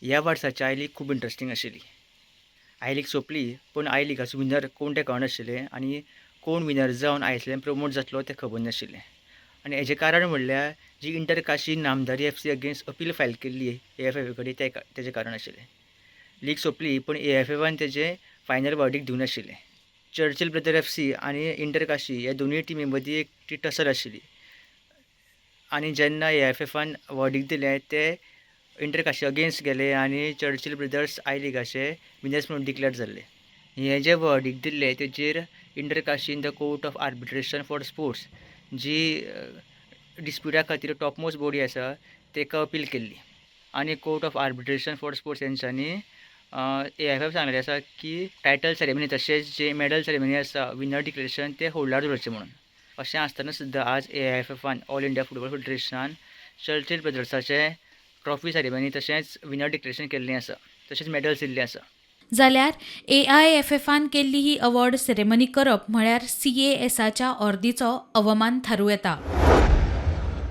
ह्या वर्साची I league खूब इंट्रस्टींग आशिल्ली. I league सोंपली, पूण I लिगाचो विनर कोण तें कळनाशिल्लें आनी कोण विनर जावन I S एलान प्रमोट जातलो तें खबर नाशिल्लें. आनी हेजें कारण म्हणल्यार जी inter Kashi Namdhari F C against appeal file केल्ली ए एफ एफ कडेन, तें तेजें कारण आशिल्लें. लीग सोंपली, पूण ए एफ एफान तेजें फायनल वर्डीक दिवं नाशिल्लें. चर्चिल ब्रदर एफ सी आनी इंटर काशी ह्या दोनूय टिमी मदीं एक ती टसल आशिल्ली आनी जेन्ना ए एफ एफान वर्डीक दिलें, ते इंटर काशी अगेन्स्ट गेले आनी चर्चिल ब्रदर्स I लिगाचे विनर्स म्हणून डिक्लेर जाल्ले. हें जें वर्डीक दिल्लें, तेजेर inter Kashi in the Court of Arbitration for Sports, जी डिस्प्युटा खातीर टॉप मोस्ट बॉडी आसा, ताका अपील केल्ली आनी Court of Arbitration for Sports हेंच्यांनी ए एफ एफ सांगलेलें आसा की टायटल सेरेमनी तशेंच जे मेडल सेरेमनी आसा, विनर डिक्लेरेशन, तें होल्डार दवरचें म्हणून. अशें आसतना सुद्दां आज ए I F एफान, ऑल इंडिया फुटबॉल फेडरेशनान, चर्चिल ब्रदर्साचे ट्रॉफी सेरेमनी तशेंच विनर डिक्लेरेशन केल्लें आसा, तशेंच मेडल्स दिल्ले आसा. जाल्यार ए I F एफान केल्ली ही अवॉर्ड सेरेमनी करप म्हळ्यार सी ए एसाच्या ऑर्दीचो अवमान थारूं येता.